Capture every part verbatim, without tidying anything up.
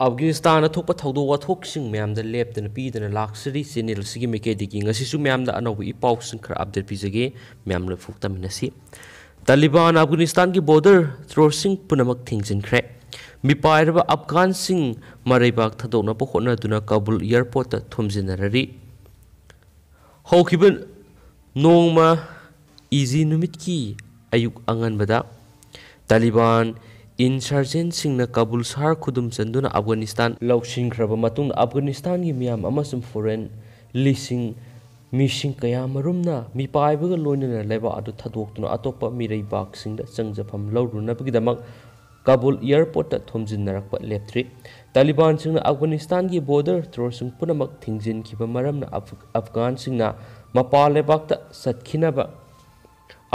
ꯑꯐꯒꯥꯅꯤꯁꯇꯥꯟꯗ ꯊꯣꯛꯄ ꯊꯧꯗꯣꯛ ꯋꯥꯊꯣꯛꯁꯤꯡ ꯃꯌꯥꯝꯗ ꯂꯦꯞꯇꯅ ꯄꯤꯗꯅ ꯂꯥꯛꯆꯔꯤ꯫ ꯆꯦꯅꯦꯜ ꯑꯁꯤꯒꯤ ꯃꯥꯏꯀꯩꯗꯒꯤ ꯉꯁꯤꯁꯨ ꯃꯌꯥꯝꯗ ꯑꯅꯧꯕ ꯏ ꯄꯥꯎꯁꯤꯡ ꯈꯔ ꯑꯞꯗꯦꯠ ꯄꯤꯖꯒꯦ꯫ ꯃꯌꯥꯝ ꯂꯣꯏꯐꯥꯎ ꯇꯥꯃꯤꯟꯅꯁꯤ꯫ ꯇꯥꯂꯤꯕꯥꯟ ꯑꯐꯒꯥꯅꯤꯁꯇꯥꯟꯒꯤ ꯕꯣꯔꯗꯔ ꯇꯣꯔꯁꯤꯡ ꯄꯨꯝꯅꯃꯛ ꯊꯤꯡꯖꯤꯟꯈ꯭ꯔꯦ꯫ ꯃꯤꯄꯥꯏꯔꯕ ꯑꯐꯒꯥꯟꯁꯤꯡ ꯃꯔꯩꯕꯥꯛ ꯊꯥꯗꯣꯛꯅꯕ ꯍꯣꯠꯅꯗꯨꯅ ꯀꯥꯕꯨꯜ ꯑꯦꯌꯔꯄꯣꯔꯠꯇ ꯊꯣꯝꯖꯤꯟꯅꯔꯔꯤ꯫ ꯍꯧꯈꯤꯕ ꯅꯣꯡꯃ ꯏꯖꯤ ꯅꯨꯃꯤꯠꯀꯤ ꯑꯌꯨꯛ ꯑꯉꯟꯕꯗ ꯇꯥꯂꯤꯕꯥꯟ ꯏꯟꯁꯔꯖꯦꯟꯁꯤꯡꯅ ꯀꯥꯕꯨꯜ ꯁꯍꯔ ꯈꯨꯗꯨꯝ ꯆꯟꯗꯨꯅ ꯑꯐꯒꯥꯅꯤꯁꯇꯥꯟ ꯂꯧꯁꯤꯟꯈ꯭ꯔꯕ ꯃꯇꯨꯡꯗ, ꯑꯐꯒꯥꯅꯤꯁꯇꯥꯟꯒꯤ ꯃꯤꯌꯥꯝ ꯑꯃꯁꯨꯡ ꯐꯣꯔꯦꯟ ꯂꯤꯁꯤꯡ, ꯃꯤꯁꯤꯡ ꯀꯌꯥ ꯃꯔꯨꯝꯅ ꯃꯤꯄꯥꯏꯕꯒ ꯂꯣꯏꯅꯅ ꯂꯩꯕꯥꯛ ꯑꯗꯨ ꯊꯥꯗꯣꯛꯇꯨꯅ ꯑꯇꯣꯞꯄ ꯃꯤꯔꯩꯕꯥꯛꯁꯤꯡꯗ ꯆꯪꯖꯐꯝ ꯂꯧꯔꯨꯅꯕꯒꯤꯗꯃꯛ ꯀꯥꯕꯨꯜ ꯑꯦꯌꯔꯄꯣꯔꯠꯇ ꯊꯣꯝꯖꯤꯟꯅꯔꯛꯄ ꯂꯦꯞꯇ꯭ꯔꯤ꯫ ꯇꯥꯂꯤꯕꯥꯟꯁꯤꯡꯅ ꯑꯐꯒꯥꯅꯤꯁꯇꯥꯟꯒꯤ ꯕꯣꯔꯗꯔ ꯇꯣꯔꯁꯤꯡ ꯄꯨꯝꯅꯃꯛ ꯊꯤꯡꯖꯤꯟꯈꯤꯕ ꯃꯔꯝꯅ ꯑꯐ-, ꯑꯐꯒꯥꯟꯁꯤꯡꯅ ꯃꯄꯥꯟ ꯂꯩꯕꯥꯛꯇ ꯆꯠꯈꯤꯅꯕ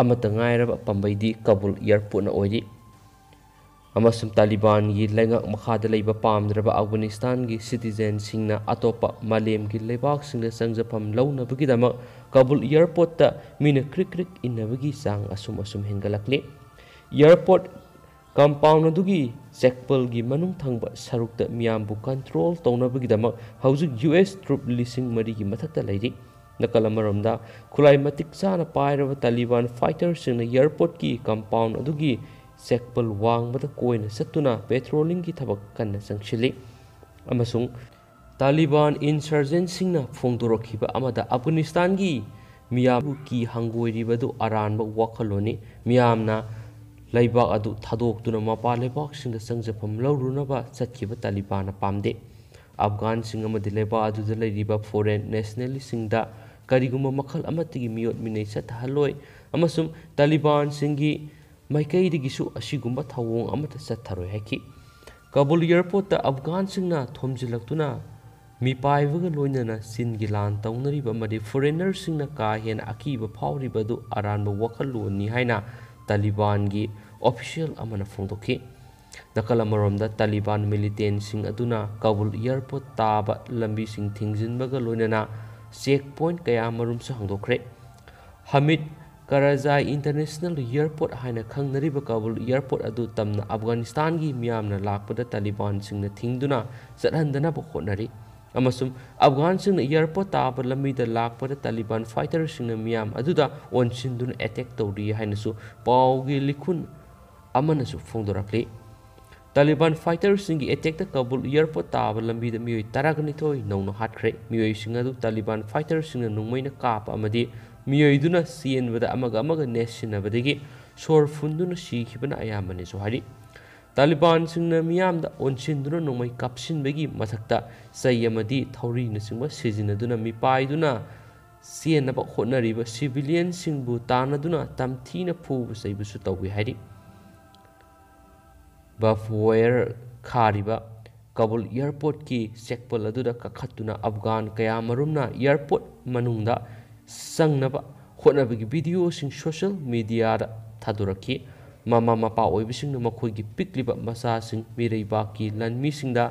ꯑꯃꯠꯇ ꯉꯥꯏꯔꯕ ꯄꯥꯝꯕꯩꯗꯤ ꯀꯥꯕꯨꯜ ꯑꯦꯌꯔꯄꯣꯔꯠꯅ ꯑꯣꯏꯔꯤ꯫ ꯑꯃꯁꯨꯡ ꯇꯥꯂꯤꯕꯥꯟꯒꯤ ꯂꯩꯉꯥꯛ ꯃꯈꯥꯗ ꯂꯩꯕ ꯄꯥꯝꯗ꯭ꯔꯕ ꯑꯐꯒꯥꯅꯤꯁꯇꯥꯟꯒꯤ ꯁꯤꯇꯤꯖꯦꯟꯁꯤꯡꯅ ꯑꯇꯣꯞꯄ ꯃꯥꯂꯦꯝꯒꯤ ꯂꯩꯕꯥꯛꯁꯤꯡꯗ ꯆꯪꯖꯐꯝ ꯂꯧꯅꯕꯒꯤꯗꯃꯛ ꯀꯥꯕꯨꯜ ꯑꯦꯌꯔꯄꯣꯔꯠꯇ ꯃꯤꯅ ꯀ꯭ꯔꯤꯛ ꯀ꯭ꯔꯤꯛ ꯏꯟꯅꯕꯒꯤ ꯆꯥꯡ ꯑꯁꯨꯝ ꯑꯁꯨꯝ ꯍꯦꯟꯒꯠꯂꯛꯂꯤ꯫ ꯑꯦꯌꯔꯄꯣꯔꯠ ꯀꯝꯄꯥꯎꯟ ꯑꯗꯨꯒꯤ ꯆꯦꯛꯄꯜꯒꯤ ꯃꯅꯨꯡ ꯊꯪꯕ ꯁꯔꯨꯛꯇ ꯃꯤꯌꯥꯝꯕꯨ ꯀꯟꯇ꯭ꯔꯣꯜ ꯇꯧꯅꯕꯒꯤꯗꯃꯛ ꯍꯧꯖꯤꯛ ꯌꯨ ꯑꯦꯁ ꯇ꯭ꯔꯨꯞ ꯂꯤꯁꯤꯡ ꯃꯔꯤꯒꯤ ꯃꯊꯛꯇ ꯂꯩꯔꯤ꯫ ꯅꯥꯀꯜ ꯑꯃꯔꯣꯝꯗ, ꯈꯨꯠꯂꯥꯏ ꯃꯇꯤꯛ ꯆꯥꯅ ꯄꯥꯏꯔꯕ ꯇꯥꯂꯤꯕꯥꯟ ꯐꯥꯏꯇꯔꯁꯤꯡꯅ ꯑꯦꯌꯔꯄꯣꯔꯠꯀꯤ ꯀꯝꯄꯥꯎꯟ ꯑꯗꯨꯒꯤ ꯆꯦꯛꯄꯜ ꯋꯥꯡꯃꯗ ꯀꯣꯏꯅ ꯆꯠꯇꯨꯅ ꯄꯦꯇ꯭ꯔꯣꯂꯤꯡꯒꯤ ꯊꯕꯛ ꯀꯟꯅ ꯆꯪꯁꯤꯜꯂꯤ꯫ ꯑꯃꯁꯨꯡ ꯇꯥꯂꯤꯕꯥꯟ ꯏꯟꯁꯔꯖꯦꯟꯁꯤꯡꯅ ꯐꯣꯡꯗꯣꯔꯛꯈꯤꯕ ꯑꯃꯗ, ꯑꯐꯒꯥꯅꯤꯁꯇꯥꯟꯒꯤ ꯃꯤꯌꯥꯝꯕꯨ ꯀꯤ ꯍꯪꯒꯣꯏꯔꯤꯕꯗꯨ ꯑꯔꯥꯟꯕ ꯋꯥꯈꯜꯂꯣꯟꯅꯤ꯫ ꯃꯤꯌꯥꯝꯅ ꯂꯩꯕꯥꯛ ꯑꯗꯨ ꯊꯥꯗꯣꯛꯇꯨꯅ ꯃꯄꯥꯟ ꯂꯩꯕꯥꯛꯁꯤꯡꯗ ꯆꯪꯖꯐꯝ ꯂꯧꯔꯨꯅꯕ ꯆꯠꯈꯤꯕ ꯇꯥꯂꯤꯕꯥꯟꯅ ꯄꯥꯝꯗꯦ꯫ ꯑꯐꯒꯥꯟꯁꯤꯡ ꯑꯃꯗꯤ ꯂꯩꯕꯥꯛ ꯑꯗꯨꯗ ꯂꯩꯔꯤꯕ ꯐꯣꯔꯦꯟ ꯅꯦꯁꯅꯦꯂꯤꯁꯁꯤꯡꯗ ꯀꯔꯤꯒꯨꯝꯕ ꯃꯈꯜ ꯑꯃꯠꯇꯒꯤ ꯃꯤꯑꯣꯠ ꯃꯤꯅꯩ ꯆꯠꯊꯍꯜꯂꯣꯏ ꯑꯃꯁꯨꯡ ꯇꯥꯂꯤꯕꯥꯟꯁꯤꯡꯒꯤ ꯃꯥꯏꯀꯩꯗꯒꯤꯁꯨ ꯑꯁꯤꯒꯨꯝꯕ ꯊꯧꯑꯣꯡ ꯑꯃꯠꯇ ꯆꯠꯊꯔꯣꯏ ꯍꯥꯏꯈꯤ꯫ ꯀꯥꯕꯨꯜ ꯑꯦꯌꯔꯄꯣꯔꯠꯇ ꯑꯐꯒꯥꯟꯁꯤꯡꯅ ꯊꯣꯝꯖꯤꯜꯂꯛꯇꯨꯅ ꯃꯤꯄꯥꯏꯕꯒ ꯂꯣꯏꯅꯅ ꯆꯤꯟꯒꯤ ꯂꯥꯟ ꯇꯧꯅꯔꯤꯕ ꯑꯃꯗꯤ ꯐꯣꯔꯦꯅꯔꯁꯤꯡꯅ ꯀꯥ ꯍꯦꯟꯅ ꯑꯀꯤꯕ ꯐꯥꯎꯔꯤꯕ ꯑꯗꯨ ꯑꯔꯥꯟꯕ ꯋꯥꯈꯜꯂꯣꯟꯅꯤ ꯍꯥꯏꯅ ꯇꯥꯂꯤꯕꯥꯟꯒꯤ ꯑꯣꯐꯤꯁꯤꯌꯦꯜ ꯑꯃꯅ ꯐꯣꯡꯗꯣꯛꯈꯤ꯫ ꯅꯥꯀꯜ ꯑꯃꯔꯣꯝꯗ, ꯇꯥꯂꯤꯕꯥꯟ ꯃꯤꯂꯤꯇꯦꯟꯁꯤꯡ ꯑꯗꯨꯅ ꯀꯥꯕꯨꯜ ꯑꯦꯌꯔꯄꯣꯔꯠ ꯇꯥꯕ ꯂꯝꯕꯤꯁꯤꯡ ꯊꯤꯡꯖꯤꯟꯕꯒ ꯂꯣꯏꯅꯅ ꯆꯦꯛ ꯄꯣꯏꯟꯠ ꯀꯌꯥ ꯃꯔꯨꯝꯁꯨ ꯍꯥꯡꯗꯣꯛꯈ꯭ꯔꯦ꯫ ꯍꯃꯤꯗ ꯀꯔꯥꯖꯥꯏ ꯏꯟꯇꯔꯅꯦꯁꯅꯦꯜ ꯑꯦꯌꯔꯄꯣꯔꯠ ꯍꯥꯏꯅ ꯈꯪꯅꯔꯤꯕ ꯀꯥꯕꯨꯜ ꯑꯦꯌꯔꯄꯣꯔꯠ ꯑꯗꯨ ꯇꯝꯅ ꯑꯐꯒꯥꯅꯤꯁꯇꯥꯟꯒꯤ ꯃꯤꯌꯥꯝꯅ ꯂꯥꯛꯄꯗ ꯇꯥꯂꯤꯕꯥꯟꯁꯤꯡꯅ ꯊꯤꯡꯗꯨꯅ ꯆꯠꯍꯟꯗꯅꯕ ꯍꯣꯠꯅꯔꯤ꯫ ꯑꯃꯁꯨꯡ ꯑꯐꯒꯥꯟꯁꯤꯡꯅ ꯑꯦꯌꯔꯄꯣꯔꯠ ꯇꯥꯕ ꯂꯝꯕꯤꯗ ꯂꯥꯛꯄꯗ ꯇꯥꯂꯤꯕꯥꯟ ꯐꯥꯏꯇꯔꯁꯤꯡꯅ ꯃꯤꯌꯥꯝ ꯑꯗꯨꯗ ꯑꯣꯟꯁꯤꯟꯗꯨꯅ ꯑꯦꯇꯦꯛ ꯇꯧꯔꯤ ꯍꯥꯏꯅꯁꯨ ꯄꯥꯎꯒꯤ ꯂꯤꯈꯨꯟ ꯑꯃꯅꯁꯨ ꯐꯣꯡꯗꯣꯔꯛꯂꯤ꯫ ꯇꯥꯂꯤꯕꯥꯟ ꯐꯥꯏꯇꯔꯁꯤꯡꯒꯤ ꯑꯦꯇꯦꯛꯇ ꯀꯥꯕꯨꯜ ꯑꯦꯌꯔꯄꯣꯔꯠ ꯇꯥꯕ ꯂꯝꯕꯤꯗ ꯃꯤꯑꯣꯏ ꯇꯔꯥꯅꯤꯊꯣꯏ ꯅꯧꯅ ꯍꯥꯠꯈ꯭ꯔꯦ꯫ ꯃꯤꯑꯣꯏꯁꯤꯡ ꯑꯗꯨ ꯇꯥꯂꯤꯕꯥꯟ ꯐꯥꯏꯇꯔꯁꯤꯡꯅ ꯅꯣꯡꯃꯩꯅ ꯀꯥꯞꯄ ꯑꯃꯗꯤ ꯃꯤꯑꯣꯏꯗꯨꯅ ꯆꯦꯟꯕꯗ ꯑꯃꯒ ꯑꯃꯒ ꯅꯦꯠꯁꯤꯟꯅꯕꯗꯒꯤ ꯁꯣꯔ ꯐꯨꯟꯗꯨꯅ ꯁꯤꯈꯤꯕꯅ ꯑꯌꯥꯝꯕꯅꯤꯁꯨ ꯍꯥꯏꯔꯤ꯫ ꯇꯥꯂꯤꯕꯥꯟꯁꯤꯡꯅ ꯃꯤꯌꯥꯝꯗ ꯑꯣꯟꯁꯤꯟꯗꯨꯅ ꯅꯣꯡꯃꯩ ꯀꯥꯞꯁꯤꯟꯕꯒꯤ ꯃꯊꯛꯇ ꯆꯩ ꯑꯃꯗꯤ ꯊꯧꯔꯤꯅꯆꯤꯡꯕ ꯁꯤꯖꯤꯟꯅꯗꯨꯅ ꯃꯤꯄꯥꯏꯗꯨꯅ ꯆꯦꯟꯅꯕ ꯍꯣꯠꯅꯔꯤꯕ ꯁꯤꯚꯤꯂꯤꯌꯟꯁꯤꯡꯕꯨ ꯇꯥꯟꯅꯗꯨꯅ ꯇꯝꯊꯤꯅ ꯐꯨꯕ ꯆꯩꯕꯁꯨ ꯇꯧꯏ ꯍꯥꯏꯔꯤ꯫ ꯕꯥꯐꯋꯦꯌꯔ ꯈꯥꯔꯤꯕ ꯀꯥꯕꯨꯜ ꯑꯦꯌꯔꯄꯣꯔꯠꯀꯤ ꯆꯦꯛꯄꯜ ꯑꯗꯨꯗ ꯀꯥꯈꯠꯇꯨꯅ ꯑꯐꯒꯥꯟ ꯀꯌꯥꯃꯔꯨꯝꯅ ꯑꯦꯌꯔꯄꯣꯔꯠ ꯃꯅꯨꯡꯗ ꯆꯪꯅꯕ ꯍꯣꯠꯅꯕꯒꯤ ꯚꯤꯗꯤꯑꯣꯁꯤꯡ ꯁꯣꯁꯤꯌꯦꯜ ꯃꯤꯗꯤꯌꯥꯗ ꯊꯥꯗꯣꯔꯛꯈꯤ꯫ ꯃꯃꯥ ꯃꯄꯥ ꯑꯣꯏꯕꯁꯤꯡꯅ ꯃꯈꯣꯏꯒꯤ ꯄꯤꯛꯂꯤꯕ ꯃꯆꯥꯁꯤꯡ ꯃꯤꯔꯩꯕꯥꯛꯀꯤ ꯂꯥꯟꯃꯤꯁꯤꯡꯗ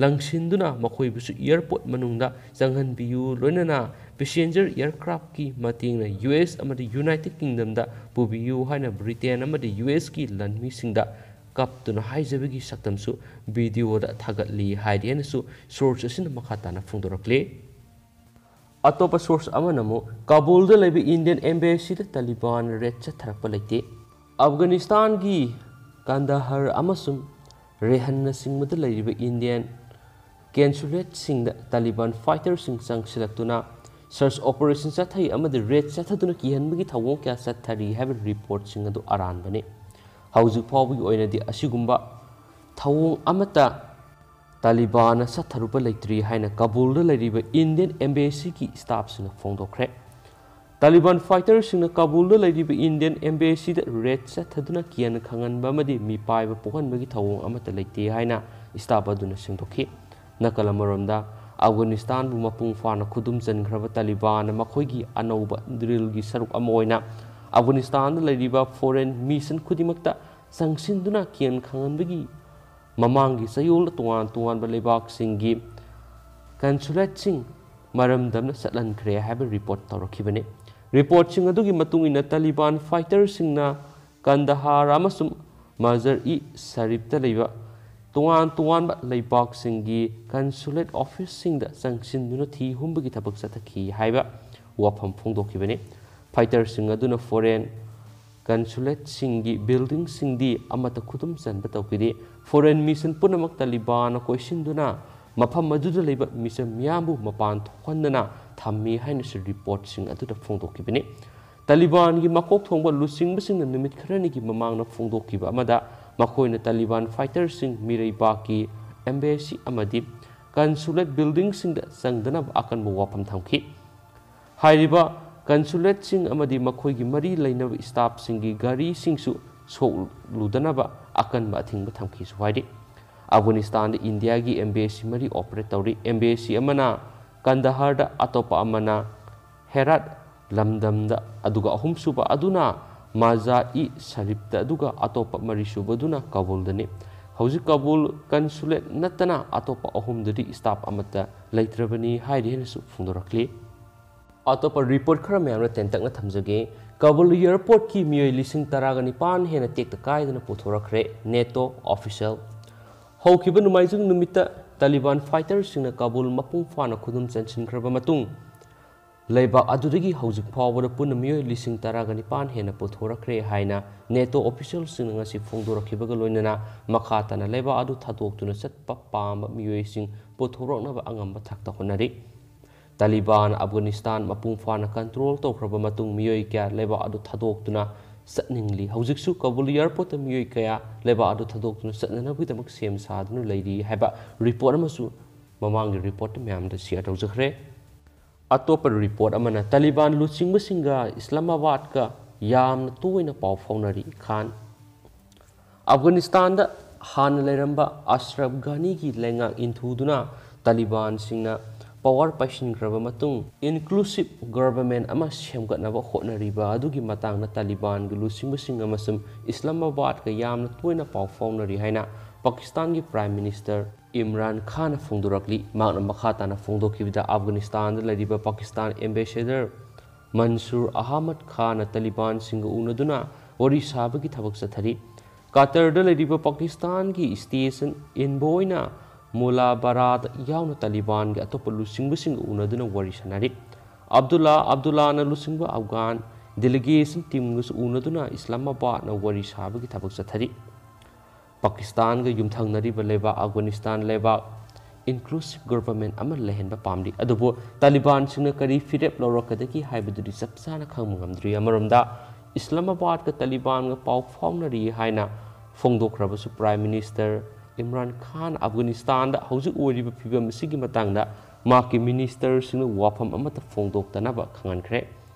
ꯂꯪꯁꯤꯟꯗꯨꯅ ꯃꯈꯣꯏꯕꯨꯁꯨ ꯑꯦꯌꯔꯄꯣꯔꯠ ꯃꯅꯨꯡꯗ ꯆꯪꯍꯟꯕꯤꯌꯨ, ꯂꯣꯏꯅꯅ ꯄꯦꯁꯦꯟꯖꯔ ꯑꯦꯌꯔꯀ꯭ꯔꯥꯐꯀꯤ ꯃꯇꯦꯡꯅ ꯌꯨ ꯑꯦꯁ ꯑꯃꯗꯤ ꯌꯨꯅꯥꯏꯇꯦꯗ ꯀꯤꯡꯗꯝꯗ ꯄꯨꯕꯤꯌꯨ ꯍꯥꯏꯅ ꯕ꯭ꯔꯤꯇꯦꯟ ꯑꯃꯗꯤ ꯌꯨ ꯑꯦꯁꯀꯤ ꯂꯥꯟꯃꯤꯁꯤꯡꯗ ꯀꯞꯇꯨꯅ ꯍꯥꯏꯖꯕꯒꯤ ꯁꯛꯇꯝꯁꯨ ꯚꯤꯗꯤꯑꯣꯗ ꯊꯥꯒꯠꯂꯤ ꯍꯥꯏꯔꯤ ꯍꯥꯏꯅꯁꯨ ꯁꯣꯔꯁ ꯑꯁꯤꯅ ꯃꯈꯥ ꯇꯥꯅ ꯐꯣꯡꯗꯣꯔꯛꯂꯤ꯫ ꯑꯇꯣꯞꯄ ꯁꯣꯔꯁ ꯑꯃꯅ ꯑꯃꯨꯛ ꯀꯥꯕꯨꯜꯗ ꯂꯩꯕ ꯏꯟꯗꯤꯌꯟ ꯑꯦꯝꯕꯦꯁꯤꯗ ꯇꯥꯂꯤꯕꯥꯟ ꯔꯦꯗ ꯆꯠꯊꯔꯛꯄ ꯂꯩꯇꯦ꯫ ꯑꯐꯒꯥꯅꯤꯁꯇꯥꯟꯒꯤ ꯀꯟꯗꯍꯔ ꯑꯃꯁꯨꯡ ꯔꯦꯍꯟꯅꯆꯤꯡꯕꯗ ꯂꯩꯔꯤꯕ ꯏꯟꯗꯤꯌꯟ ꯀꯦꯟꯁꯨꯂꯦꯠꯁꯤꯡꯗ ꯇꯥꯂꯤꯕꯥꯟ ꯐꯥꯏꯇꯔꯁꯤꯡ ꯆꯪꯁꯤꯜꯂꯛꯇꯨꯅ ꯁꯔꯆ ꯑꯣꯄꯔꯦꯁꯟ ꯆꯠꯊꯩ ꯑꯃꯗꯤ ꯔꯦꯗ ꯆꯠꯊꯗꯨꯅ ꯀꯤꯍꯟꯕꯒꯤ ꯊꯧꯑꯣꯡ ꯀꯌꯥ ꯆꯠꯊꯔꯤ ꯍꯥꯏꯕ ꯔꯤꯄꯣꯔꯠꯁꯤꯡ ꯑꯗꯨ ꯑꯔꯥꯟꯕꯅꯤ꯫ ꯍꯧꯖꯤꯛ ꯐꯥꯎꯕꯒꯤ ꯑꯣꯏꯅꯗꯤ ꯑꯁꯤꯒꯨꯝꯕ ꯊꯧꯑꯣꯡ ꯑꯃꯠꯇ ꯇꯥꯂꯤꯕꯥꯟꯅ ꯆꯠꯊꯔꯨꯕ ꯂꯩꯇ꯭ꯔꯤ ꯍꯥꯏꯅ ꯀꯥꯕꯨꯜꯗ ꯂꯩꯔꯤꯕ ꯏꯟꯗꯤꯌꯟ ꯑꯦꯝꯕꯦꯁꯤꯒꯤ ꯁ꯭ꯇꯥꯐꯁꯤꯡꯅ ꯐꯣꯡꯗꯣꯛꯈ꯭ꯔꯦ꯫ ꯇꯥꯂꯤꯕꯥꯟ ꯐꯥꯏꯇꯔꯁꯤꯡꯅ ꯀꯥꯕꯨꯜꯗ ꯂꯩꯔꯤꯕ ꯏꯟꯗꯤꯌꯟ ꯑꯦꯝꯕꯦꯁꯤꯗ ꯔꯦꯗ ꯆꯠꯊꯗꯨꯅ ꯀꯤꯍꯟ ꯈꯪꯍꯟꯕ ꯑꯃꯗꯤ ꯃꯤꯄꯥꯏꯕ ꯄꯣꯛꯍꯟꯕꯒꯤ ꯊꯧꯑꯣꯡ ꯑꯃꯠꯇ ꯂꯩꯇꯦ ꯍꯥꯏꯅ ꯁ꯭ꯇꯥꯐ ꯑꯗꯨꯅ ꯁꯦꯡꯗꯣꯛꯈꯤ꯫ ꯅꯥꯀꯜ ꯑꯃꯔꯣꯝꯗ, ꯑꯐꯒꯥꯅꯤꯁꯇꯥꯟꯕꯨ ꯃꯄꯨꯡ ꯐꯥꯅ ꯈꯨꯗꯨꯝ ꯆꯟꯈ꯭ꯔꯕ ꯇꯥꯂꯤꯕꯥꯟꯅ ꯃꯈꯣꯏꯒꯤ ꯑꯅꯧꯕ ꯗ꯭ꯔꯤꯜꯒꯤ ꯁꯔꯨꯛ ꯑꯃ ꯑꯣꯏꯅ ꯑꯐꯒꯥꯅꯤꯁꯇꯥꯟꯗ ꯂꯩꯔꯤꯕ ꯐꯣꯔꯦꯟ ꯃꯤꯁꯟ ꯈꯨꯗꯤꯡꯃꯛꯇ ꯆꯪꯁꯤꯟꯗꯨꯅ ꯀꯤꯍꯟ ꯈꯪꯍꯟꯕꯒꯤ ꯃꯃꯥꯡꯒꯤ ꯆꯌꯣꯜꯗ ꯇꯣꯉꯥꯟ ꯇꯣꯉꯥꯟꯕ ꯂꯩꯕꯥꯛꯁꯤꯡꯒꯤ ꯀꯟꯁꯨꯂꯦꯠꯁꯤꯡ ꯃꯔꯝꯗꯝꯅ ꯆꯠꯍꯟꯈ꯭ꯔꯦ ꯍꯥꯏꯕ ꯔꯤꯄꯣꯔꯠ ꯇꯧꯔꯛꯈꯤꯕꯅꯤ꯫ ꯔꯤꯄꯣꯔꯠꯁꯤꯡ ꯑꯗꯨꯒꯤ ꯃꯇꯨꯡ ꯏꯟꯅ, ꯇꯥꯂꯤꯕꯥꯟ ꯐꯥꯏꯇꯔꯁꯤꯡꯅ ꯀꯟꯗꯍꯥꯔ ꯑꯃꯁꯨꯡ ꯃꯖꯔ ꯏ ꯁꯔꯤꯐꯇ ꯂꯩꯕ ꯇꯣꯉꯥꯟ ꯇꯣꯉꯥꯟꯕ ꯂꯩꯕꯥꯛꯁꯤꯡꯒꯤ ꯀꯟꯁꯨꯂꯦꯠ ꯑꯣꯐꯤꯁꯁꯤꯡꯗ ꯆꯪꯁꯤꯟꯗꯨꯅ ꯊꯤ ꯍꯨꯝꯕꯒꯤ ꯊꯕꯛ ꯆꯠꯊꯈꯤ ꯍꯥꯏꯕ ꯋꯥꯐꯝ ꯐꯣꯡꯗꯣꯛꯈꯤꯕꯅꯤ꯫ ꯐꯥꯏꯇꯔꯁꯤꯡ ꯑꯗꯨꯅ ꯐꯣꯔꯦꯟ ꯀꯟꯁꯨꯂꯦꯠꯁꯤꯡꯒꯤ ꯕꯤꯜꯗꯤꯡꯁꯤꯡꯗꯤ ꯑꯃꯠꯇ ꯈꯨꯗꯨꯝ ꯆꯟꯕ ꯇꯧꯈꯤꯗꯦ꯫ ꯐꯣꯔꯦꯟ ꯃꯤꯁꯟ ꯄꯨꯝꯅꯃꯛ ꯇꯥꯂꯤꯕꯥꯟꯅ ꯀꯣꯏꯁꯤꯟꯗꯨꯅ ꯃꯐꯝ ꯑꯗꯨꯗ ꯂꯩꯕ ꯃꯤꯆꯝ ꯃꯤꯌꯥꯝꯕꯨ ꯃꯄꯥꯟ ꯊꯣꯛꯍꯟꯗꯅ ꯊꯝꯃꯤ ꯍꯥꯏꯅꯁꯨ ꯔꯤꯄꯣꯔꯠꯁꯤꯡ ꯑꯗꯨꯗ ꯐꯣꯡꯗꯣꯛꯈꯤꯕꯅꯤ꯫ ꯇꯥꯂꯤꯕꯥꯟꯒꯤ ꯃꯀꯣꯛ ꯊꯣꯡꯕ ꯂꯨꯆꯤꯡꯕꯁꯤꯡꯅ ꯅꯨꯃꯤꯠ ꯈꯔꯅꯤꯒꯤ ꯃꯃꯥꯡꯗ ꯐꯣꯡꯗꯣꯛꯈꯤꯕ ꯑꯃꯗ, ꯃꯈꯣꯏꯅ ꯇꯥꯂꯤꯕꯥꯟ ꯐꯥꯏꯇꯔꯁꯤꯡ ꯃꯤꯔꯩꯕꯥꯛꯀꯤ ꯑꯦꯝꯕꯦꯁꯤ ꯑꯃꯗꯤ ꯀꯟꯁꯨꯂꯦꯠ ꯕꯤꯜꯗꯤꯡꯁꯤꯡꯗ ꯆꯪꯗꯅꯕ ꯑꯀꯟꯕ ꯋꯥꯐꯝ ꯊꯝꯈꯤ꯫ ꯍꯥꯏꯔꯤꯕ ꯀꯟꯁꯨꯂꯦꯠꯁꯤꯡ ꯑꯃꯗꯤ ꯃꯈꯣꯏꯒꯤ ꯃꯔꯤ ꯂꯩꯅꯕ ꯁ꯭ꯇꯥꯐꯁꯤꯡꯒꯤ ꯒꯥꯔꯤꯁꯤꯡꯁꯨ ꯁꯣꯛꯂꯨꯗꯅꯕ ꯑꯀꯟꯕ ꯑꯊꯤꯡꯕ ꯊꯝꯈꯤꯁꯨ ꯍꯥꯏꯔꯤ꯫ ꯑꯐꯒꯥꯅꯤꯁꯇꯥꯟꯗ ꯏꯟꯗꯤꯌꯥꯒꯤ ꯑꯦꯝꯕꯦꯁꯤ ꯃꯔꯤ ꯑꯣꯄꯔꯦꯠ ꯇꯧꯔꯤ꯫ ꯑꯦꯝꯕꯦꯁꯤ ꯑꯃꯅ ꯀꯟꯗꯍꯥꯔꯗ, ꯑꯇꯣꯞꯄ ꯑꯃꯅ ꯍꯦꯔꯥꯠ ꯂꯝꯗꯝꯗ, ꯑꯗꯨꯒ ꯑꯍꯨꯝꯁꯨꯕ ꯑꯗꯨꯅ ꯃꯖꯥ ꯏ ꯁꯔꯤꯐꯇ, ꯑꯗꯨꯒ ꯑꯇꯣꯞꯄ ꯃꯔꯤꯁꯨꯕꯗꯨꯅ ꯀꯥꯕꯨꯜꯗꯅꯤ꯫ ꯍꯧꯖꯤꯛ ꯀꯥꯕꯨꯜ ꯀꯟꯁꯨꯂꯦꯠ ꯅꯠꯇꯅ ꯑꯇꯣꯞꯄ ꯑꯍꯨꯝꯗꯗꯤ ꯁ꯭ꯇꯥꯐ ꯑꯃꯠꯇ ꯂꯩꯇ꯭ꯔꯕꯅꯤ ꯍꯥꯏꯔꯤ ꯍꯥꯏꯅꯁꯨ ꯐꯣꯡꯗꯣꯔꯛꯂꯤ꯫ ꯑꯇꯣꯞꯄ ꯔꯤꯄꯣꯔꯠ ꯈꯔ ꯃꯌꯥꯝꯅ ꯇꯦꯟꯇꯛꯅ ꯊꯝꯖꯒꯦ꯫ ꯀꯥꯕꯨꯜ ꯑꯦꯌꯔꯄꯣꯔꯠꯀꯤ ꯃꯤꯑꯣꯏ ꯂꯤꯁꯤꯡ ꯇꯔꯥꯒ ꯅꯤꯄꯥꯟ ꯍꯦꯟꯅ ꯇꯦꯛꯇ ꯀꯥꯏꯗꯅ ꯄꯨꯊꯣꯔꯛꯈ꯭ꯔꯦ, ꯅꯦꯇꯣ ꯑꯣꯐꯤꯁꯤꯌꯦꯜ꯫ ꯍꯧꯈꯤꯕ ꯅꯣꯡꯃꯥꯏꯖꯤꯡ ꯅꯨꯃꯤꯠꯇ ꯇꯥꯂꯤꯕꯥꯟ ꯐꯥꯏꯇꯔꯁꯤꯡꯅ ꯀꯥꯕꯨꯜ ꯃꯄꯨꯡ ꯐꯥꯅ ꯈꯨꯗꯨꯝ ꯆꯟꯁꯤꯟꯈ꯭ꯔꯕ ꯃꯇꯨꯡ, ꯂꯩꯕꯥꯛ ꯑꯗꯨꯗꯒꯤ ꯍꯧꯖꯤꯛ ꯐꯥꯎꯕꯗ ꯄꯨꯟꯅ ꯃꯤꯑꯣꯏ ꯂꯤꯁꯤꯡ ꯇꯔꯥꯒ ꯅꯤꯄꯥꯟ ꯍꯦꯟꯅ ꯄꯨꯊꯣꯔꯛꯈ꯭ꯔꯦ ꯍꯥꯏꯅ ꯅꯦꯇꯣ ꯑꯣꯐꯤꯁꯤꯌꯦꯜꯁꯤꯡꯅ ꯉꯁꯤ ꯐꯣꯡꯗꯣꯔꯛꯈꯤꯕꯒ ꯂꯣꯏꯅꯅ ꯃꯈꯥ ꯇꯥꯅ ꯂꯩꯕꯥꯛ ꯑꯗꯨ ꯊꯥꯗꯣꯛꯇꯨꯅ ꯆꯠꯄ ꯄꯥꯝꯕ ꯃꯤꯑꯣꯏꯁꯤꯡ ꯄꯨꯊꯣꯔꯛꯅꯕ ꯑꯉꯝꯕ ꯊꯥꯛꯇ ꯍꯣꯠꯅꯔꯤ꯫ ꯇꯥꯂꯤꯕꯥꯟ ꯑꯐꯒꯥꯅꯤꯁꯇꯥꯟ ꯃꯄꯨꯡ ꯐꯥꯅ ꯀꯟꯇ꯭ꯔꯣꯜ ꯇꯧꯈ꯭ꯔꯕ ꯃꯇꯨꯡ ꯃꯤꯑꯣꯏ ꯀꯌꯥ ꯂꯩꯕꯥꯛ ꯑꯗꯨ ꯊꯥꯗꯣꯛꯇꯨꯅ ꯆꯠꯅꯤꯡꯂꯤ꯫ ꯍꯧꯖꯤꯛꯁꯨ ꯀꯥꯕꯨꯜ ꯑꯦꯌꯔꯄꯣꯔꯠꯇ ꯃꯤꯑꯣꯏ ꯀꯌꯥ ꯂꯩꯕꯥꯛ ꯑꯗꯨ ꯊꯥꯗꯣꯛꯇꯨꯅ ꯆꯠꯅꯅꯕꯒꯤꯗꯃꯛ ꯁꯦꯝ ꯁꯥꯗꯨꯅ ꯂꯩꯔꯤ ꯍꯥꯏꯕ ꯔꯤꯄꯣꯔꯠ ꯑꯃꯁꯨ ꯃꯃꯥꯡꯒꯤ ꯔꯤꯄꯣꯔꯠꯇ ꯃꯌꯥꯝꯗ ꯁꯤꯌꯔ ꯇꯧꯖꯈ꯭ꯔꯦ꯫ ꯑꯇꯣꯞꯄ ꯔꯤꯄꯣꯔꯠ ꯑꯃꯅ ꯇꯥꯂꯤꯕꯥꯟ ꯂꯨꯆꯤꯡꯕꯁꯤꯡꯒ ꯏꯁꯂꯥꯃꯥꯕꯥꯗꯀ ꯌꯥꯝꯅ ꯇꯣꯏꯅ ꯄꯥꯎ ꯐꯥꯎꯅꯔꯤ꯫ ꯈꯥꯟ꯫ ꯑꯐꯒꯥꯅꯤꯁꯇꯥꯟꯗ ꯍꯥꯟꯅ ꯂꯩꯔꯝꯕ ꯑꯁꯔꯐ ꯘꯅꯤꯒꯤ ꯂꯩꯉꯥꯛ ꯏꯟꯊꯨꯗꯨꯅ ꯇꯥꯂꯤꯕꯥꯟꯁꯤꯡꯅ ꯄꯥꯋꯔ ꯄꯥꯏꯁꯤꯟꯈ꯭ꯔꯕ ꯃꯇꯨꯡ, ꯏꯟꯀ꯭ꯂꯨꯁꯤꯚ ꯒꯚꯔꯟꯃꯦꯟꯠ ꯑꯃ ꯁꯦꯝꯒꯠꯅꯕ ꯍꯣꯠꯅꯔꯤꯕ ꯑꯗꯨꯒꯤ ꯃꯇꯥꯡꯗ ꯇꯥꯂꯤꯕꯥꯟꯒꯤ ꯂꯨꯆꯤꯡꯕꯁꯤꯡ ꯑꯃꯁꯨꯡ ꯏꯁꯂꯥꯃꯥꯕꯥꯗꯀ ꯌꯥꯝꯅ ꯇꯣꯏꯅ ꯄꯥꯎ ꯐꯥꯎꯅꯔꯤ ꯍꯥꯏꯅ ꯄꯥꯀꯤꯁꯇꯥꯟꯒꯤ ꯄ꯭ꯔꯥꯏꯝ ꯃꯤꯅꯤꯁꯇꯔ ꯏꯝꯔꯥꯟ ꯈꯥꯟꯅ ꯐꯣꯡꯗꯣꯔꯛꯂꯤ꯫ ꯃꯍꯥꯛꯅ ꯃꯈꯥ ꯇꯥꯅ ꯐꯣꯡꯗꯣꯛꯈꯤꯕꯗ, ꯑꯐꯒꯥꯅꯤꯁꯇꯥꯟꯗ ꯂꯩꯔꯤꯕ ꯄꯥꯀꯤꯁꯇꯥꯟ ꯑꯦꯝꯕꯦꯁꯦꯗꯔ ꯃꯟꯁꯨꯔ ꯑꯍꯃꯗ ꯈꯥꯟꯅ ꯇꯥꯂꯤꯕꯥꯟꯁꯤꯡꯒ ꯎꯅꯗꯨꯅ ꯋꯥꯔꯤ ꯁꯥꯕꯒꯤ ꯊꯕꯛ ꯆꯠꯊꯔꯤ꯫ ꯀꯇꯔꯗ ꯂꯩꯔꯤꯕ ꯄꯥꯀꯤꯁꯇꯥꯟꯒꯤ ꯁ꯭ꯇꯦꯁꯟ ꯏꯟꯚꯣꯏꯅ ꯃꯨꯂꯥꯕꯔꯥꯗ ꯌꯥꯎꯅ ꯇꯥꯂꯤꯕꯥꯟꯒꯤ ꯑꯇꯣꯞꯄ ꯂꯨꯆꯤꯡꯕꯁꯤꯡꯒ ꯎꯅꯗꯨꯅ ꯋꯥꯔꯤ ꯁꯥꯟꯅꯔꯤ꯫ ꯑꯕꯗꯨꯜꯂꯥ ꯑꯕꯗꯨꯜꯂꯥꯅ ꯂꯨꯆꯤꯡꯕ ꯑꯐꯒꯥꯟ ꯗꯦꯂꯤꯒꯦꯁꯟ ꯇꯤꯝꯒꯁꯨ ꯎꯅꯗꯨꯅ ꯏꯁꯂꯥꯃꯥꯕꯥꯗꯅ ꯋꯥꯔꯤ ꯁꯥꯕꯒꯤ ꯊꯕꯛ ꯆꯠꯊꯔꯤ꯫ ꯄꯥꯀꯤꯁꯇꯥꯟꯒ ꯌꯨꯝꯊꯪꯅꯔꯤꯕ ꯂꯩꯕꯥꯛ ꯑꯐꯒꯥꯅꯤꯁꯇꯥꯟ ꯂꯩꯕꯥꯛ ꯏꯟꯀ꯭ꯂꯨꯁꯤꯚ ꯒꯣꯚꯔꯟꯃꯦꯟꯠ ꯑꯃ ꯂꯩꯍꯟꯕ ꯄꯥꯝꯂꯤ꯫ ꯑꯗꯨꯕꯨ ꯇꯥꯂꯤꯕꯥꯟꯁꯤꯡꯅ ꯀꯔꯤ ꯐꯤꯔꯦꯞ ꯂꯧꯔꯛꯀꯗꯒꯦ ꯍꯥꯏꯕꯗꯨꯗꯤ ꯆꯞ ꯆꯥꯅ ꯈꯪꯕ ꯉꯝꯗ꯭ꯔꯤ꯫ ꯑꯃꯔꯣꯝꯗ ꯏꯁꯂꯥꯃꯥꯕꯥꯗꯀ ꯇꯥꯂꯤꯕꯥꯟꯒ ꯄꯥꯎ ꯐꯥꯎꯅꯔꯤ ꯍꯥꯏꯅ ꯐꯣꯡꯗꯣꯛꯈ꯭ꯔꯕꯁꯨ, ꯄ꯭ꯔꯥꯏꯝ ꯃꯤꯅꯤꯁꯇꯔ ꯏꯝꯔꯥꯟ ꯈꯥꯟ ꯑꯐꯒꯥꯅꯤꯁꯇꯥꯟꯗ ꯍꯧꯖꯤꯛ ꯑꯣꯏꯔꯤꯕ ꯐꯤꯕꯝ ꯑꯁꯤꯒꯤ ꯃꯇꯥꯡꯗ ꯃꯍꯥꯛꯀꯤ ꯃꯤꯅꯤꯁꯇꯔꯁꯤꯡꯅ ꯋꯥꯐꯝ ꯑꯃꯠꯇ ꯐꯣꯡꯗꯣꯛꯇꯅꯕ ꯈꯪꯍꯟꯈ꯭ꯔꯦ꯫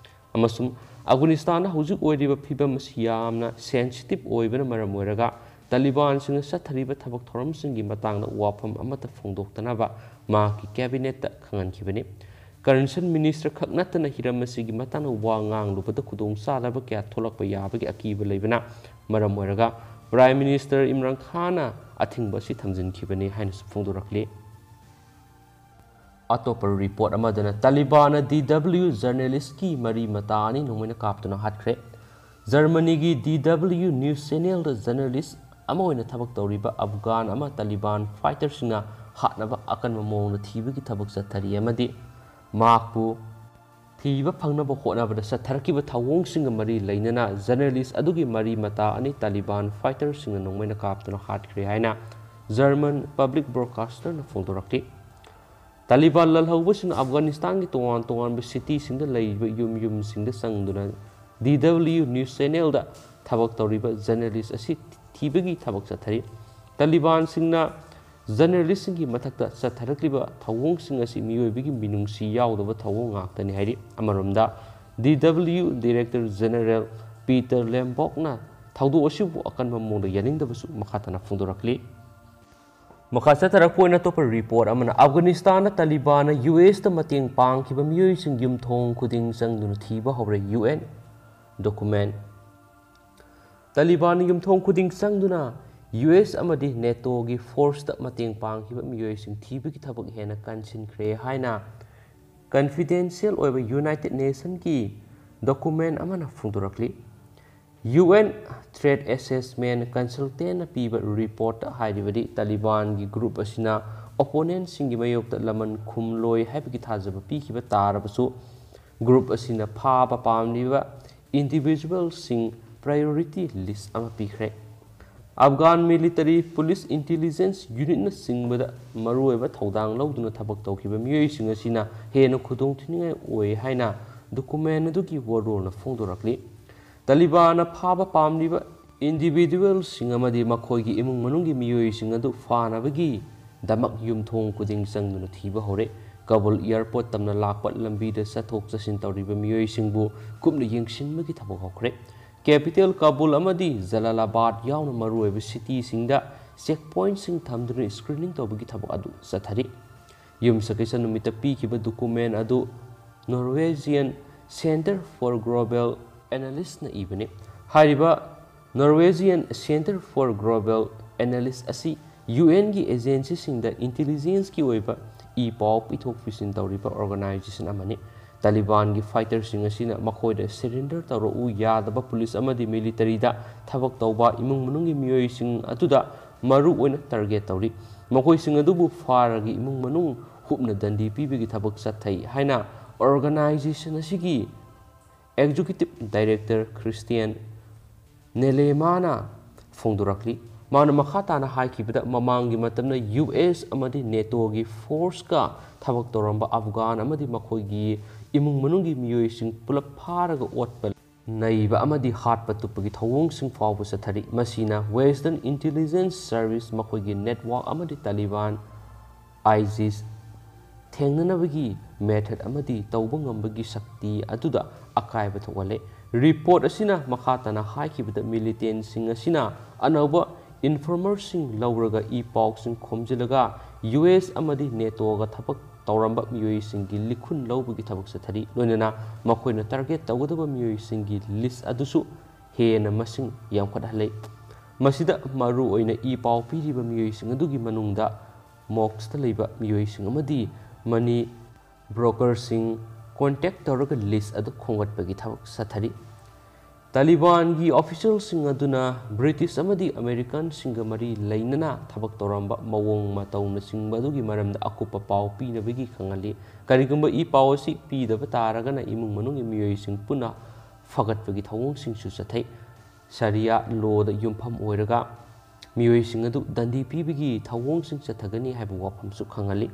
ꯑꯃꯁꯨꯡ ꯑꯐꯒꯥꯅꯤꯁꯇꯥꯟꯗ ꯍꯧꯖꯤꯛ ꯑꯣꯏꯔꯤꯕ ꯐꯤꯕꯝ ꯑꯁꯤ ꯌꯥꯝꯅ ꯁꯦꯟꯁꯤꯇꯤꯚ ꯑꯣꯏꯕꯅ ꯃꯔꯝ ꯑꯣꯏꯔꯒ ꯇꯥꯂꯤꯕꯥꯟꯁꯤꯡꯅ ꯆꯠꯊꯔꯤꯕ ꯊꯕꯛ ꯊꯧꯔꯝꯁꯤꯡꯒꯤ ꯃꯇꯥꯡꯗ ꯋꯥꯐꯝ ꯑꯃꯠꯇ ꯐꯣꯡꯗꯣꯛꯇꯅꯕ ꯃꯍꯥꯛꯀꯤ ꯀꯦꯕꯤꯅꯦꯠꯇ ꯈꯪꯍꯟꯈꯤꯕꯅꯤ꯫ ꯀꯔꯟꯁꯟ ꯃꯤꯅꯤꯁꯇꯔ ꯈꯛ ꯅꯠꯇꯅ ꯍꯤꯔꯝ ꯑꯁꯤꯒꯤ ꯃꯇꯥꯡꯗ ꯋꯥ ꯉꯥꯡꯂꯨꯕꯗ ꯈꯨꯗꯣꯡꯆꯥꯗꯕ ꯀꯌꯥ ꯊꯣꯛꯂꯛꯄ ꯌꯥꯕꯒꯤ ꯑꯀꯤꯕ ꯂꯩꯕꯅ ꯃꯔꯝ ꯑꯣꯏꯔꯒ ꯄ꯭ꯔꯥꯏꯝ ꯃꯤꯅꯤꯁꯇꯔ ꯏꯝꯔꯥꯟ ꯈꯥꯟꯅ ꯑꯊꯤꯡꯕ ꯑꯁꯤ ꯊꯝꯖꯤꯟꯈꯤꯕꯅꯤ ꯍꯥꯏꯅꯁꯨ ꯐꯣꯡꯗꯣꯔꯛꯂꯤ꯫ ꯑꯇꯣꯞꯄ ꯔꯤꯄꯣꯔꯠ ꯑꯃꯗꯅ ꯇꯥꯂꯤꯕꯥꯟꯅ ꯗꯤ ꯗꯕ꯭ꯂꯤꯎ ꯖꯔꯅꯦꯂꯤꯁꯀꯤ ꯃꯔꯤ ꯃꯇꯥ ꯑꯅꯤ ꯅꯣꯡꯃꯩꯅ ꯀꯥꯞꯇꯨꯅ ꯍꯥꯠꯈ꯭ꯔꯦ꯫ ꯖꯔꯃꯅꯤꯒꯤ ꯗꯤ ꯗꯕ꯭ꯂꯤꯎ ꯅ꯭ꯌꯨꯁ ꯆꯦꯅꯦꯜꯗ ꯖꯔꯅꯦꯂꯤꯁ ꯑꯃ ꯑꯣꯏꯅ ꯊꯕꯛ ꯇꯧꯔꯤꯕ ꯑꯐꯒꯥꯟ ꯑꯃ ꯇꯥꯂꯤꯕꯥꯟ ꯐꯥꯏꯇꯔꯁꯤꯡꯅ ꯍꯥꯠꯅꯕ ꯑꯀꯟꯕ ꯃꯑꯣꯡꯗ ꯊꯤꯕꯒꯤ ꯊꯕꯛ ꯆꯠꯊꯔꯤ ꯑꯃꯗꯤ ꯃꯍꯥꯛꯄꯨ ꯊꯤꯕ ꯐꯪꯅꯕ ꯍꯣꯠꯅꯕꯗ ꯆꯠꯊꯔꯛꯈꯤꯕ ꯊꯧꯑꯣꯡꯁꯤꯡꯒ ꯃꯔꯤ ꯂꯩꯅꯅ ꯖꯔꯅꯦꯂꯤꯁ ꯑꯗꯨꯒꯤ ꯃꯔꯤ ꯃꯇꯥ ꯑꯅꯤ ꯇꯥꯂꯤꯕꯥꯟ ꯐꯥꯏꯇꯔꯁꯤꯡꯅ ꯅꯣꯡꯃꯩꯅ ꯀꯥꯞꯇꯨꯅ ꯍꯥꯠꯈ꯭ꯔꯦ ꯍꯥꯏꯅ ꯖꯔꯃꯟ ꯄꯕ꯭ꯂꯤꯛ ꯕ꯭ꯔꯣꯗꯀꯥꯁꯇꯔꯅ ꯐꯣꯡꯗꯣꯔꯛꯈꯤ꯫ ꯇꯥꯂꯤꯕꯥꯟ ꯂꯥꯜꯍꯧꯕꯁꯤꯡꯅ ꯑꯐꯒꯥꯅꯤꯁꯇꯥꯟꯒꯤ ꯇꯣꯉꯥꯟ ꯇꯣꯉꯥꯟꯕ ꯁꯤꯇꯤꯁꯤꯡꯗ ꯂꯩꯔꯤꯕ ꯌꯨꯝ ꯌꯨꯝꯁꯤꯡꯗ ꯆꯪꯗꯨꯅ ꯗꯤ ꯗꯕ꯭ꯂꯤꯎ ꯅ꯭ꯌꯨꯁ ꯆꯦꯅꯦꯜꯗ ꯊꯕꯛ ꯇꯧꯔꯤꯕ ꯖꯔꯅꯦꯂꯤꯁ ꯑꯁꯤ ꯊꯤꯕꯒꯤ ꯊꯕꯛ ꯆꯠꯊꯔꯤ꯫ ꯇꯥꯂꯤꯕꯥꯟꯁꯤꯡꯅ ꯖꯔꯅꯦꯂꯤꯁꯁꯤꯡꯒꯤ ꯃꯊꯛꯇ ꯆꯠꯊꯔꯛꯂꯤꯕ ꯊꯧꯑꯣꯡꯁꯤꯡ ꯑꯁꯤ ꯃꯤꯑꯣꯏꯕꯒꯤ ꯃꯤꯅꯨꯡꯁꯤ ꯌꯥꯎꯗꯕ ꯊꯧꯑꯣꯡ ꯉꯥꯛꯇꯅꯤ ꯍꯥꯏꯔꯤ꯫ ꯑꯃꯔꯣꯝꯗ D W director general Peter ꯂꯦꯝꯕꯣꯛꯅ ꯊꯧꯗꯣꯛ ꯑꯁꯤꯕꯨ ꯑꯀꯟꯕ ꯃꯑꯣꯡꯗ ꯌꯥꯅꯤꯡꯗꯕꯁꯨ ꯃꯈꯥ ꯇꯥꯅ ꯐꯣꯡꯗꯣꯔꯛꯂꯤ꯫ ꯃꯈꯥ ꯆꯠꯊꯔꯛꯄ ꯑꯣꯏꯅ ꯑꯇꯣꯞꯄ ꯔꯤꯄꯣꯔꯠ ꯑꯃꯅ ꯑꯐꯒꯥꯅꯤꯁꯇꯥꯟꯗ ꯇꯥꯂꯤꯕꯥꯟꯅ ꯌꯨ ꯑꯦꯁꯇ ꯃꯇꯦꯡ ꯄꯥꯡꯈꯤꯕ ꯃꯤꯑꯣꯏꯁꯤꯡ ꯌꯨꯝꯊꯣꯡ ꯈꯨꯗꯤꯡ ꯆꯪꯗꯨꯅ ꯊꯤꯕ ꯍꯧꯔꯦ, ꯌꯨ ꯑꯦꯟ ꯗꯣꯀꯨꯃꯦꯟꯠ꯫ ꯇꯥꯂꯤꯕꯥꯟꯅ ꯌꯨꯝꯊꯣꯡ ꯈꯨꯗꯤꯡ ꯆꯪꯗꯨꯅ ꯌꯨ ꯑꯦꯁ ꯑꯃꯗꯤ ꯅꯦꯇꯣꯒꯤ ꯐꯣꯔꯁꯇ ꯃꯇꯦꯡ ꯄꯥꯡꯈꯤꯕ ꯃꯤꯑꯣꯏꯁꯤꯡ ꯊꯤꯕꯒꯤ ꯊꯕꯛ ꯍꯦꯟꯅ ꯀꯟꯁꯤꯟꯈ꯭ꯔꯦ ꯍꯥꯏꯅ ꯀꯟꯐꯤꯗꯦꯟꯁꯤꯌꯦꯜ ꯑꯣꯏꯕ ꯌꯨꯅꯥꯏꯇꯦꯗ ꯅꯦꯁꯟꯒꯤ ꯗꯣꯀꯨꯃꯦꯟ ꯑꯃꯅ ꯐꯣꯡꯗꯣꯔꯛꯂꯤ꯫ ꯌꯨ ꯑꯦꯟ ꯊ꯭ꯔꯦꯠ ꯑꯦꯁꯦꯁꯃꯦꯟ ꯀꯟꯁꯜꯇꯦꯟꯅ ꯄꯤꯕ ꯔꯤꯄꯣꯔꯠꯇ ꯍꯥꯏꯔꯤꯕꯗꯤ ꯇꯥꯂꯤꯕꯥꯟꯒꯤ ꯒ꯭ꯔꯨꯞ ꯑꯁꯤꯅ ꯑꯣꯄꯣꯅꯦꯟꯁꯤꯡꯒꯤ ꯃꯥꯌꯣꯛꯇ ꯂꯃꯟ ꯈꯨꯝꯂꯣꯏ ꯍꯥꯏꯕꯒꯤ ꯊꯥꯖꯕ ꯄꯤꯈꯤꯕ ꯇꯥꯔꯕꯁꯨ, ꯒ꯭ꯔꯨꯞ ꯑꯁꯤꯅ ꯐꯥꯕ ꯄꯥꯝꯂꯤꯕ ꯏꯟꯗꯤꯚꯤꯖꯨꯋꯦꯜꯁꯤꯡ ꯄ꯭ꯔꯥꯏꯌꯣꯔꯤꯇꯤ ꯂꯤꯁ ꯑꯃ ꯄꯤꯈ꯭ꯔꯦ꯫ ꯑꯐꯒꯥꯟ ꯃꯤꯂꯤꯇꯔꯤ, ꯄꯨꯂꯤꯁ, ꯏꯟꯇꯤꯂꯤꯖꯦꯟꯁ ꯌꯨꯅꯤꯠꯅꯆꯤꯡꯕꯗ ꯃꯔꯨꯑꯣꯏꯕ ꯊꯧꯗꯥꯡ ꯂꯧꯗꯨꯅ ꯊꯕꯛ ꯇꯧꯈꯤꯕ ꯃꯤꯑꯣꯏꯁꯤꯡ ꯑꯁꯤꯅ ꯍꯦꯟꯅ ꯈꯨꯗꯣꯡꯊꯤꯅꯤꯡꯉꯥꯏ ꯑꯣꯏ ꯍꯥꯏꯅ ꯗꯣꯀꯨꯃꯦꯟ ꯑꯗꯨꯒꯤ ꯋꯥꯔꯣꯜꯅ ꯐꯣꯡꯗꯣꯔꯛꯂꯤ꯫ ꯇꯥꯂꯤꯕꯥꯟꯅ ꯐꯥꯕ ꯄꯥꯝꯂꯤꯕ ꯏꯟꯗꯤꯚꯤꯖꯨꯋꯦꯜꯁꯤꯡ ꯑꯃꯗꯤ ꯃꯈꯣꯏꯒꯤ ꯏꯃꯨꯡ ꯃꯅꯨꯡꯒꯤ ꯃꯤꯑꯣꯏꯁꯤꯡ ꯑꯗꯨ ꯐꯥꯅꯕꯒꯤꯗꯃꯛ ꯌꯨꯝꯊꯣꯡ ꯈꯨꯗꯤꯡ ꯆꯪꯗꯨꯅ ꯊꯤꯕ ꯍꯧꯔꯦ꯫ ꯀꯕꯨꯜ ꯑꯦꯌꯔꯄꯣꯔꯠ ꯇꯝꯅ ꯂꯥꯛꯄ ꯂꯝꯕꯤꯗ ꯆꯠꯊꯣꯛ ꯆꯠꯁꯤꯟ ꯇꯧꯔꯤꯕ ꯃꯤꯑꯣꯏꯁꯤꯡꯕꯨ ꯀꯨꯞꯅ ꯌꯦꯡꯁꯤꯟꯕꯒꯤ ꯊꯕꯛ ꯍꯧꯈ꯭ꯔꯦ꯫ ꯀꯦꯄꯤꯇꯦꯜ ꯀꯥꯕꯨꯜ ꯑꯃꯗꯤ ꯖꯂꯥꯂꯥꯕꯥꯗ ꯌꯥꯎꯅ ꯃꯔꯨꯑꯣꯏꯕ ꯁꯤꯇꯤꯁꯤꯡꯗ ꯆꯦꯛ ꯄꯣꯏꯟꯠꯁꯤꯡ ꯊꯝꯗꯨꯅ ꯁ꯭ꯀ꯭ꯔꯤꯅꯤꯡ ꯇꯧꯕꯒꯤ ꯊꯕꯛ ꯑꯗꯨ ꯆꯠꯊꯔꯤ꯫ ꯌꯨꯝꯁꯀꯩꯁ ꯅꯨꯃꯤꯠꯇ ꯄꯤꯈꯤꯕ ꯗꯣꯀꯨꯃꯦꯟ ꯑꯗꯨ Norwegian Center for Global Analysis ꯅ ꯏꯕꯅꯤ꯫ ꯍꯥꯏꯔꯤꯕ Norwegian Center for Global Analysis ꯑꯁꯤ ꯌꯨ ꯑꯦꯟꯒꯤ ꯑꯦꯖꯦꯟꯁꯤꯁꯤꯡꯗ ꯏꯟꯇꯤꯂꯤꯖꯦꯟꯁꯀꯤ ꯑꯣꯏꯕ ꯏ ꯄꯥꯎ ꯄꯤꯊꯣꯛ ꯄꯤꯁꯤꯟ ꯇꯧꯔꯤꯕ ꯑꯣꯔꯒꯅꯥꯏꯖꯦꯁꯟ ꯑꯃꯅꯤ꯫ ꯇꯥꯂꯤꯕꯥꯟꯒꯤ ꯐꯥꯏꯇꯔꯁꯤꯡ ꯑꯁꯤꯅ ꯃꯈꯣꯏꯗ ꯁꯔꯦꯟꯗꯔ ꯇꯧꯔꯛꯎ ꯌꯥꯗꯕ ꯄꯨꯂꯤꯁ ꯑꯃꯗꯤ ꯃꯤꯂꯤꯇꯔꯤꯗ ꯊꯕꯛ ꯇꯧꯕ ꯏꯃꯨꯡ ꯃꯅꯨꯡꯒꯤ ꯃꯤꯑꯣꯏꯁꯤꯡ ꯑꯗꯨꯗ ꯃꯔꯨ ꯑꯣꯏꯅ ꯇꯥꯔꯒꯦꯠ ꯇꯧꯔꯤ꯫ ꯃꯈꯣꯏꯁꯤꯡ ꯑꯗꯨꯕꯨ ꯐꯥꯔꯒ ꯏꯃꯨꯡ ꯃꯅꯨꯡ ꯍꯨꯞꯅ ꯗꯟꯗꯤ ꯄꯤꯕꯒꯤ ꯊꯕꯛ ꯆꯠꯊꯩ ꯍꯥꯏꯅ ꯑꯣꯔꯒꯅꯥꯏꯖꯦꯁꯟ ꯑꯁꯤꯒꯤ ꯑꯦꯛꯖꯤꯀ꯭ꯌꯨꯇꯤꯚ ꯗꯥꯏꯔꯦꯛꯇꯔ ꯈ꯭ꯔꯤꯁꯇꯤꯌꯥꯟ ꯅꯦꯂꯦꯃꯥꯅ ꯐꯣꯡꯗꯣꯔꯛꯂꯤ꯫ ꯃꯥꯅ ꯃꯈꯥ ꯇꯥꯅ ꯍꯥꯏꯈꯤꯕꯗ, ꯃꯃꯥꯡꯒꯤ ꯃꯇꯝꯗ ꯌꯨ ꯑꯦꯁ ꯑꯃꯗꯤ ꯅꯦꯇꯣꯒꯤ ꯐꯣꯔꯁꯀ ꯊꯕꯛ ꯇꯧꯔꯝꯕ ꯑꯐꯒꯥꯟ ꯑꯃꯗꯤ ꯃꯈꯣꯏꯒꯤ ꯏꯃꯨꯡ ꯃꯅꯨꯡꯒꯤ ꯃꯤꯑꯣꯏꯁꯤꯡ ꯄꯨꯂꯞ ꯐꯥꯔꯒ ꯑꯣꯠꯄ, ꯅꯩꯕ ꯑꯃꯗꯤ ꯍꯥꯠꯄ ꯇꯨꯞꯄꯒꯤ ꯊꯧꯑꯣꯡꯁꯤꯡ ꯐꯥꯎꯕ ꯆꯠꯊꯔꯤ꯫ ꯃꯁꯤꯅ ꯋꯦꯁꯇꯔꯟ ꯏꯟꯇꯤꯂꯤꯖꯦꯟꯁ ꯁꯔꯚꯤꯁ, ꯃꯈꯣꯏꯒꯤ ꯅꯦꯠꯋꯥꯔꯛ ꯑꯃꯗꯤ ꯇꯥꯂꯤꯕꯥꯟ ꯑꯥꯏꯁꯤꯁ ꯊꯦꯡꯅꯅꯕꯒꯤ ꯃꯦꯊꯗ ꯑꯃꯗꯤ ꯇꯧꯕ ꯉꯝꯕꯒꯤ ꯁꯛꯇꯤ ꯑꯗꯨꯗ ꯑꯀꯥꯏꯕ ꯊꯣꯛꯍꯜꯂꯦ꯫ ꯔꯤꯄꯣꯔꯠ ꯑꯁꯤꯅ ꯃꯈꯥ ꯇꯥꯅ ꯍꯥꯏꯈꯤꯕꯗ, ꯃꯤꯂꯤꯇꯦꯟꯁꯤꯡ ꯑꯁꯤꯅ ꯑꯅꯧꯕ ꯏꯟꯐꯣꯔꯃꯔꯁꯤꯡ ꯂꯧꯔꯒ ꯏ ꯄꯥꯎꯁꯤꯡ ꯈꯣꯝꯖꯤꯜꯂꯒ ꯌꯨ ꯑꯦꯁ ꯑꯃꯗꯤ ꯅꯦꯇꯣꯒ ꯊꯕꯛ ꯇꯧꯔꯝꯕ ꯃꯤꯑꯣꯏꯁꯤꯡꯒꯤ ꯂꯤꯈꯨꯟ ꯂꯧꯕꯒꯤ ꯊꯕꯛ ꯆꯠꯊꯔꯤ꯫ ꯂꯣꯏꯅꯅ ꯃꯈꯣꯏꯅ ꯇꯥꯔꯒꯦꯠ ꯇꯧꯒꯗꯕ ꯃꯤꯑꯣꯏꯁꯤꯡꯒꯤ ꯂꯤꯁ ꯑꯗꯨꯁꯨ ꯍꯦꯟꯅ ꯃꯁꯤꯡ ꯌꯥꯝꯈꯠꯍꯜꯂꯦ꯫ ꯃꯁꯤꯗ ꯃꯔꯨꯑꯣꯏꯅ ꯏ ꯄꯥꯎ ꯄꯤꯔꯤꯕ ꯃꯤꯑꯣꯏꯁꯤꯡ ꯑꯗꯨꯒꯤ ꯃꯅꯨꯡꯗ ꯃꯣꯛꯁꯇ ꯂꯩꯕ ꯃꯤꯑꯣꯏꯁꯤꯡ ꯑꯃꯗꯤ ꯃꯅꯤ ꯕ꯭ꯔꯣꯀꯔꯁꯤꯡ ꯀꯣꯟꯇꯦꯛ ꯇꯧꯔꯒ ꯂꯤꯁ ꯑꯗꯨ ꯈꯣꯝꯒꯠꯄꯒꯤ ꯊꯕꯛ ꯆꯠꯊꯔꯤ꯫ ꯇꯥꯂꯤꯕꯥꯟꯒꯤ ꯑꯣꯐꯤꯁꯤꯌꯦꯜꯁꯤꯡ ꯑꯗꯨꯅ ꯕ꯭ꯔꯤꯇꯤꯁ ꯑꯃꯗꯤ ꯑꯃꯦꯔꯤꯀꯟꯁꯤꯡꯒ ꯃꯔꯤ ꯂꯩꯅꯅ ꯊꯕꯛ ꯇꯧꯔꯝꯕ ꯃꯑꯣꯡ ꯃꯇꯧꯅꯆꯤꯡꯕ ꯑꯗꯨꯒꯤ ꯃꯔꯝꯗ ꯑꯀꯨꯞꯄ ꯄꯥꯎ ꯄꯤꯅꯕꯒꯤ ꯈꯪꯍꯜꯂꯤ꯫ ꯀꯔꯤꯒꯨꯝꯕ ꯏ ꯄꯥꯎ ꯑꯁꯤ ꯄꯤꯗꯕ ꯇꯥꯔꯒꯅ ꯏꯃꯨꯡ ꯃꯅꯨꯡꯒꯤ ꯃꯤꯑꯣꯏꯁꯤꯡ ꯄꯨꯟꯅ ꯐꯒꯠꯄꯒꯤ ꯊꯧꯑꯣꯡꯁꯤꯡꯁꯨ ꯆꯠꯊꯩ꯫ ꯁꯔꯤꯌꯥ ꯂꯣꯗ ꯌꯨꯝꯐꯝ ꯑꯣꯏꯔꯒ ꯃꯤꯑꯣꯏꯁꯤꯡ ꯑꯗꯨ ꯗꯟꯗꯤ ꯄꯤꯕꯒꯤ ꯊꯧꯑꯣꯡꯁꯤꯡ ꯆꯠꯊꯒꯅꯤ ꯍꯥꯏꯕ ꯋꯥꯐꯝꯁꯨ ꯈꯪꯍꯜꯂꯤ꯫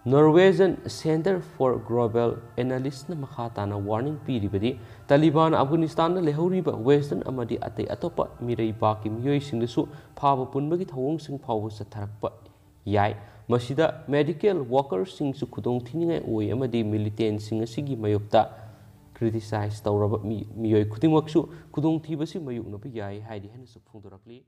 Norwegian Center for Global Analystꯅ ꯃꯈꯥ ꯇꯥꯅ ꯋꯥꯔꯅꯤꯡ ꯄꯤꯔꯤꯕꯗꯤ, ꯇꯥꯂꯤꯕꯥꯟ ꯑꯐꯒꯥꯅꯤꯁꯇꯥꯟꯗ ꯂꯩꯍꯧꯔꯤꯕ ꯋꯦꯁꯇꯔꯟ ꯑꯃꯗꯤ ꯑꯇꯩ ꯑꯇꯣꯞꯄ ꯃꯤꯔꯩꯕꯥꯛꯀꯤ ꯃꯤꯑꯣꯏꯁꯤꯡꯗꯁꯨ ꯐꯥꯕ ꯄꯨꯟꯕꯒꯤ ꯊꯧꯑꯣꯡꯁꯤꯡ ꯐꯥꯎꯕ ꯆꯠꯊꯔꯛꯄ ꯌꯥꯏ꯫ ꯃꯁꯤꯗ ꯃꯦꯗꯤꯀꯦꯜ ꯋꯥꯀꯔꯁꯤꯡꯁꯨ ꯈꯨꯗꯣꯡ ꯊꯤꯅꯤꯡꯉꯥꯏ ꯑꯣꯏ ꯑꯃꯗꯤ ꯃꯤꯂꯤꯇꯦꯟꯁꯤꯡ ꯑꯁꯤꯒꯤ ꯃꯥꯌꯣꯛꯇ ꯀ꯭ꯔꯤꯇꯤꯁꯥꯏꯖ ꯇꯧꯔꯕ ꯃꯤ-, ꯃꯤꯑꯣꯏ ꯈꯨꯗꯤꯡꯃꯛꯁꯨ ꯈꯨꯗꯣꯡꯊꯤꯕꯁꯤ ꯃꯥꯌꯣꯛꯅꯕ ꯌꯥꯏ ꯍꯥꯏꯗꯤ ꯍꯦꯟꯅꯁꯨ ꯐꯣꯡꯗꯣꯔꯛꯂꯤ꯫